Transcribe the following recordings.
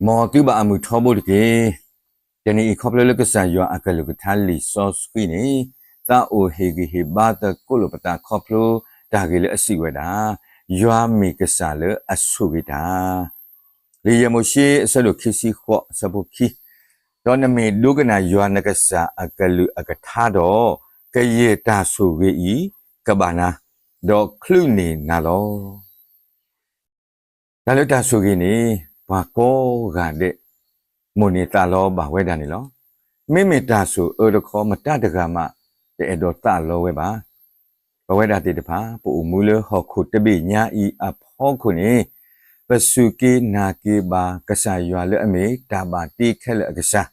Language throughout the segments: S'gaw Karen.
မ်သုဘၣ်အမုာ်ထီဘိတက့ၢ်. တနံၤအံၤခီဖျိလၢကစၢ်ယွၤအကလုၢ်ကထါလံာ်စီဆှံန့ၣ်, သးအိၣ်ဟ့ၣ်ဂံၢ်ဟ့ၣ်ဘါသကိးလိာ်ပသးခီဖျိတၢ်ဂ့ၢ်လၢအစံးဝဲဒၣ်, ယွၤမ့ၢ်ကစၢ်လၢအဆိၣ်ဂ့ၤတၢ် လံာ်ယဲၢ်မိၤၡ့အဆၢဒိၣ်ခံဆံဃိးအဆၢဖိခံ, ဒီးနမ့ၢ်ဒိကနၣ်ယွၤနကစၢ်အကလုၢ်အကထါဒီး, ကယဲၢ်တၢ်ဆိၣ်ဂ့ၤအံၤကဘၣ်နၤ, ဒီးချုးန့ၢ်နၤလီၤ. တၢ်လၢတၢ်ဆိၣ်ဂ့ၤန့ၣ်, ပှၤကိးဂၤဒဲး မိၣ်န့ၢ်သးလီဘၣ်ဝဲဒၣ်န့ၣ်လီၤ. မ့မ့ၢ်တၢ်ဆိၣ်အၢတခီ မတၤတဂၤမး တအဲၣ်ဒိးသးလီဝဲဘၣ်. ပဝဲဒၣ်သ့ၣ်တဖၣ် ပအိၣ်မူလၢဟီၣ်ခိၣ်တဘ့ၣ်ညါအံၤအဖီခိၣ်န့ၣ်, ပစူၢ်က့ၤနာ်က့ၤဘၣ်ကစၢ်ယွၤလၢအမ့ၢ်တၢ်ဘၣ်တ့ခဲလၢာ်အကစၢ်,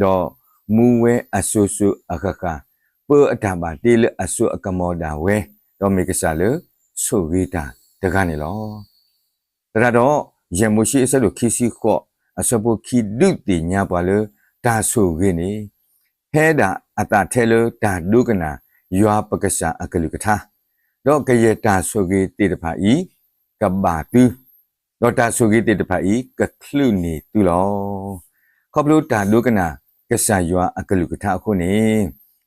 ဒီးမူဝဲအစိၤစိၤအဃၣ်ဃၣ်, ပၢအတၢ်ဘၣ်တ့လၢအစိအကမီၤဒၣ်ဝဲ, ဒီးမ့ၢ်ကစၢ်လၢဆိၣ်ဂ့ၤတၢ်တဂၤန့ၣ်လီၤ. သရၣ်ဒီး, ယဲၢ်မိၤၡ့အဆၢဒိၣ်ခံဆံဃိး, အဆၢဖိခံဒုးသ့ၣ်ညါပှၤလၢတၢ်ဆိၣ်ဂ့ၤန့ၣ်, ဟဲဒၣ်အသးထဲလၢတၢ်ဒိကနၣ်ယွၤပကစၢ်အကလုၢ်ကထါ, ဒီးကယဲၢ်တၢ်ဆိၣ်ဂ့ၤသ့ၣ်တဖၣ်အံၤကဘၣ်သု, ဒီးတၢ်ဆိၣ်ဂ့ၤသ့ၣ်တဖၣ်အံၤကချုးန့ၢ်သုလီၤ. ခီဖျိတၢ်ဒိကနၣ်ကစၢ်ယွၤအကလုၢ်ကထါအဃိန့ၣ်,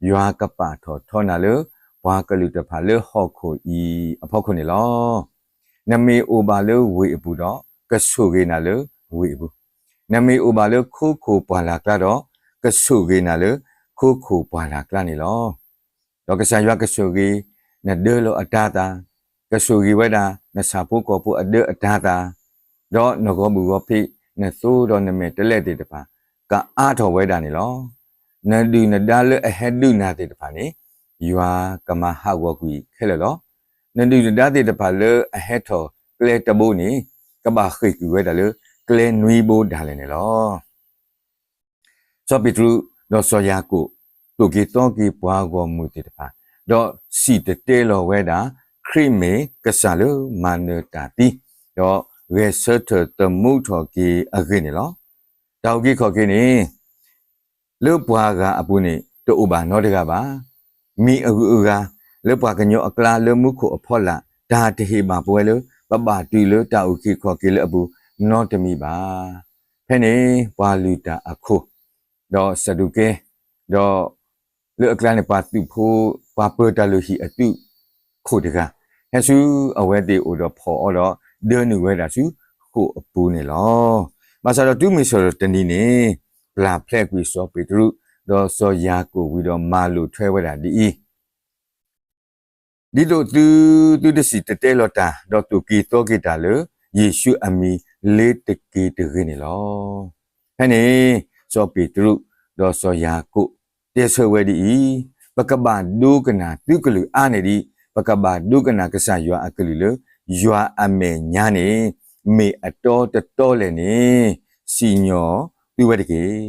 ယွၤကပာ်ထီၣ်ထီနၤလၢပှၤကလုာ်တဖၣ်လၢဟီၣ်ခိၣ်အံၤအဖီခိၣ်န့ၣ်လီၤ. နမ့ၢ်အိၣ်ဘၣ်လၢဝ့ၢ်အပူၤဒီး, ကဆိၣ်ဂ့ၤနၤလၢဝ့ၢ်အပူၤ, နမ့ၢ်အိၣ်ဘၣ်လၢခိခိၣ်ပှၢ်လၢ်ကျါဒီး, ကဆိၣ်ဂ့ၤနၤလၢခိခိၣ်ပှၢ်လၢ်ကျါန့ၣ်လီၤ. ဒီးကစၢ်ယွၤကဆိၣ်ဂ့ၤနဒၢလီၤအတၤသၣ်, ကဆိၣ်ဂ့ၤဝဲဒၣ်နဆၣ်ဖိကီၢ်ဖိအဒၢအတၤသၣ်, ဒီးနဂီၤဘုၣ်ဂီၤဖံး, နသိဒီးနမဲာ်တလဲသ့ၣ်တဖၣ်, ကအါထီၣ်ဝဲဒၣ်န့ၣ်လီၤ. နဒုၣ်နဒါလၢအဟဲဒုးနၤသ့ၣ်တဖၣ်န့ၣ်, ယွၤကမၤဟးဂီၤကွံာ်ခဲလၢာ်လီၤ. နဒုၣ်နဒါသ့ၣ်တဖၣ်လၢအဟဲထီၣ်ကျဲတဘိန့ၣ်, ကဘၣ်ဃ့ၢ်ကွံာ်ဝဲဒၣ်လၢကျဲနွံဘိဒၣ်လဲာ်န့ၣ်လီၤ. စီၤပ့းတရူး, ဒီးစီၤယၤကိာ်, သိၣ်က့ၤသီက့ၤပှၤဂီၢ်မုၢ်သ့ၣ်တဖၣ်, ဒီးစံၣ်တဲၤတဲလီၤဝဲဒၣ်, ခရံာ်မ့ၢ်ကစၢ်လၢမၤနၢၤတၢ်သံ, ဒီးဂဲၤဆၢထၢၣ်သမူထီၣ်က့ၤအဂ့ၢ်န့ၣ်လီၤ. တၢ်အုၣ်က့ၤခီၣ်က့ၤန့ၣ်, လၢပှၤဂၤအပူၤန့ၣ် တအိၣ်ဘၣ်နီတဂၤဘၣ်. မံၤအဂုၤအဂၤ, လၢပှၤကညီအကျါလၢမူခိၣ်အဖီလာ်, တၢ်တဟ့ၣ်ဘၣ်ပဝဲလၢ ပဘၣ်တုၤလၢတၢ်အုၣ်က့ၤခီၣ်က့ၤလၢအပူၤနီတမံၤဘၣ်. ဖဲန့ၣ်ပှၤလုၢ်တၢ်အခိၣ်, ဒီးစဒူးကဲ, ဒီးလၢအကျါန့ၣ်ပှၤသုးဖိ, ပှၤပၢၤတၢ်လုၢ်ဟံၣ်အသုးခိၣ်တဂၤ, ဟဲဆူအဝဲသ့ၣ်အိၣ်ဒီးဖီၣ်အီၤဒီး, ဒၢနုာ်ဝဲဒၣ်ဆူဃိာ်အပူၤန့ၣ်လီၤ. ဘၣ်ဆၣ်ဒီးတုၤမုၢ်ဆ့ၣ်ဒီးတနံၤန့ၣ်, ပျၢ်ဖျဲးကွံာ်စီၤပ့းတရူး, ဒီးစီၤယၤကိာ်ဝံၤဒီးမၤလိာ်ထွဲဝဲဒၣ်ဒ်အံၤ, ဒ်သိးသု, သုတစံၣ်တဲၤတဲလီၤတၢ်, ဒီးသိၣ်က့ၤသီက့ၤတၢ်လၢ ယ့ၣ်ၡူးအမံၤလ့ၤတက့ၤတဂ့ၤန့ၣ်လီၤ. ဖဲန့ၣ်, စီၤပ့းတရူး, ဒီးစီၤယၤကိာ်, တဲဆၢဝဲဒ်အံၤ, ပကဘၣ်ဒိကနၣ်သုကလုၢ်အါန့ၢ်ဒံး, ပကဘၣ်ဒိကနၣ်ကစၢ်ယွၤအကလုၢ်လၢ ယွၤအမဲာ်ညါန့ၣ်, မ့ၢ်အတီတတီလဲၣ်န့ၣ်, စံၣ်ညီၣ်သုဝဲတက့ၢ်.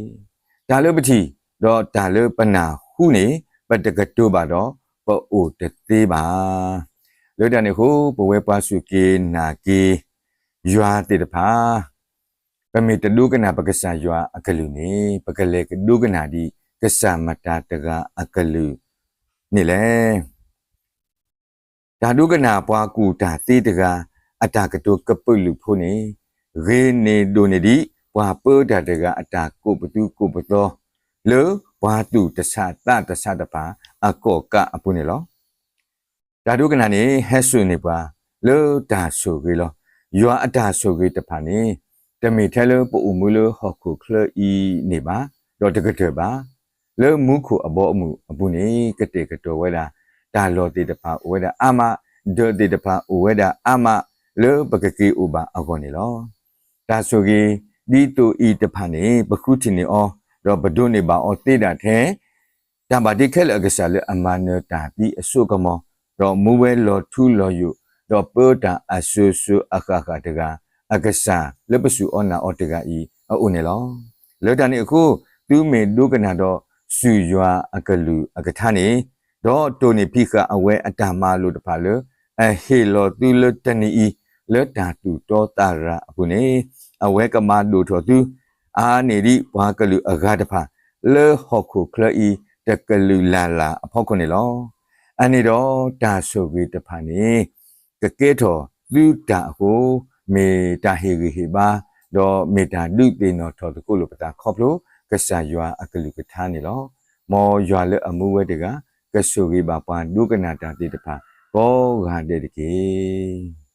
တၢ်လၢပထံၣ်, ဒီးတၢ်လၢပနၢ်ဟူန့ၣ်, ပတကတိၤဘၣ်ဒီး, ပအိၣ်တသ့ဘၣ်. လၢတၢ်န့ၣ်အဃိ, ပဝဲပှၤစူၢ်က့ၤနာ်က့ၤယွၤသ့ၣ်တဖၣ်, ပမ့ၢ်တဒိကနၣ်ပကစၢ်ယွၤအကလုၢ်န့ၣ်, ပကလဲၤကဒိကနၣ်ဒံးကစၢ်မတၤတဂၤအကလုၢ်န့ၣ်လဲၣ်. တၢ်ဒိကနၣ်ပှၤကူၣ်တၢ်သ့တဂၤအတၢ်ကတိၤကပုာ်လုးဖိန့ၣ်, ဂ့ၤန့ၢ်ဒိၣ်န့ၢ်ဒံးပှၤပၢတၢ်တဂၤအတၢ်ကိးပသူကိးပသီ, လၢပှၤသူၣ်တဆးသးတဆးတဖၣ်အကီၢ်ကးအပူၤန့ၣ်လီၤ. တၢ်ဒိကနၣ်န့ၣ် ဟဲစိာ်န့ၢ်ပှၤလၢတၢ်ဆိၣ်ဂ့ၤလီၤ. ယွၤအတၢ်ဆိၣ်ဂ့ၤတဖၣ်န့ၣ်, တမ့ၢ်ထဲလၢပအိၣ်မူလၢဟီၣ်ခိၣ်ချၢအံၤန့ၣ်ဘၣ်, ဒီးတကတၢၢ်ဘၣ်. လၢမူခိၣ်အဘီအမုၢ်အပူၤန့ၣ် ကတဲာ်ကတီၤဝဲဒၣ်, တၢ်လီၢ်သ့ၣ်တဖၣ်အိၣ်ဝဲဒၣ်အါမး, ဒၢးသ့ၣ်တဖၣ်အိၣ်ဝဲဒၣ်အါမး, လၢပကက့ၤအိၣ်ဘၣ်အဂီၢ်န့ၣ်လီၤ. တၢ်ဆိၣ်ဂ့ၤဒ်သိးအံၤတဖၣ်န့ၣ် ပဃုထံၣ်န့ၢ်အီၤ, ဒီးပဒိးန့ၢ်ဘၣ်အီၤသ့ဒၣ်ထဲ တၢ်ဘၣ်တ့ခဲလၢာ်အကစၢ်လၢအမၤနၢၤတၢ်သံအစိအကမီၤ, ဒီးမူဝဲလီၤထူလီၤယိာ်, ဒီးပၢတၢ်အစိၤစိၤအဃၣ်ဃၣ်တဂၤ, အကစၢ်လၢပစူၢ်အီၤနာ်အီၤတဂၤအံၤအအိၣ်န့ၣ်လီၤ. လၢတၢ်န့ၣ်အဃိ, သုမ့ၢ်ဒိကနၣ်ဒီးစူၢ်ယွၤအကလုၢ်အကထါန့ၣ်, ဒီးတိၢ်န့ၢ်ဖံးဃာ်အဝဲအတၢ်မၤလိာ်တဖၣ်လၢ အဟ့ၣ်လီၤသုလၢတနံၤအံၤ, လၢတၢ်သူၣ်တီသးရၤအပူၤန့ၣ်, အဝဲကမၤဒိၣ်ထီၣ်သု အါန့ၢ်ဒံးပှၤကလုာ်အဂၤတဖၣ် လၢဟီၣ်ခိၣ်ချၢအံၤတကလုာ်လၢ်လၢ်အဖီခိၣ်န့ၣ်လီၤ. အန့ၣ်ဒီးတၢ်ဆိၣ်ဂ့ၤတဖၣ်န့ၣ် ကကဲထီၣ်သုတၢ်အဃိ, မ့ၢ်တၢ်ဟ့ၣ်ဂံၢ်ဟ့ၣ်ဘါ ဒီးမ့ၢ်တၢ်ဒုးသ့ၣ်နီၣ်ထီၣ်သကိးလိာ်ပသးခီဖျိ ကစၢ်ယွၤအကလုၢ်ကထါန့ၣ်လီၤ. မ်ယွၤလၢအမူဝဲတဂၤ ကဆိၣ်ဂ့ၤဘၣ်ပှၤဒိကနၣ်တၢ်သ့ၣ်တဖၣ်ကိးဂၤဒဲးတက့ၢ်.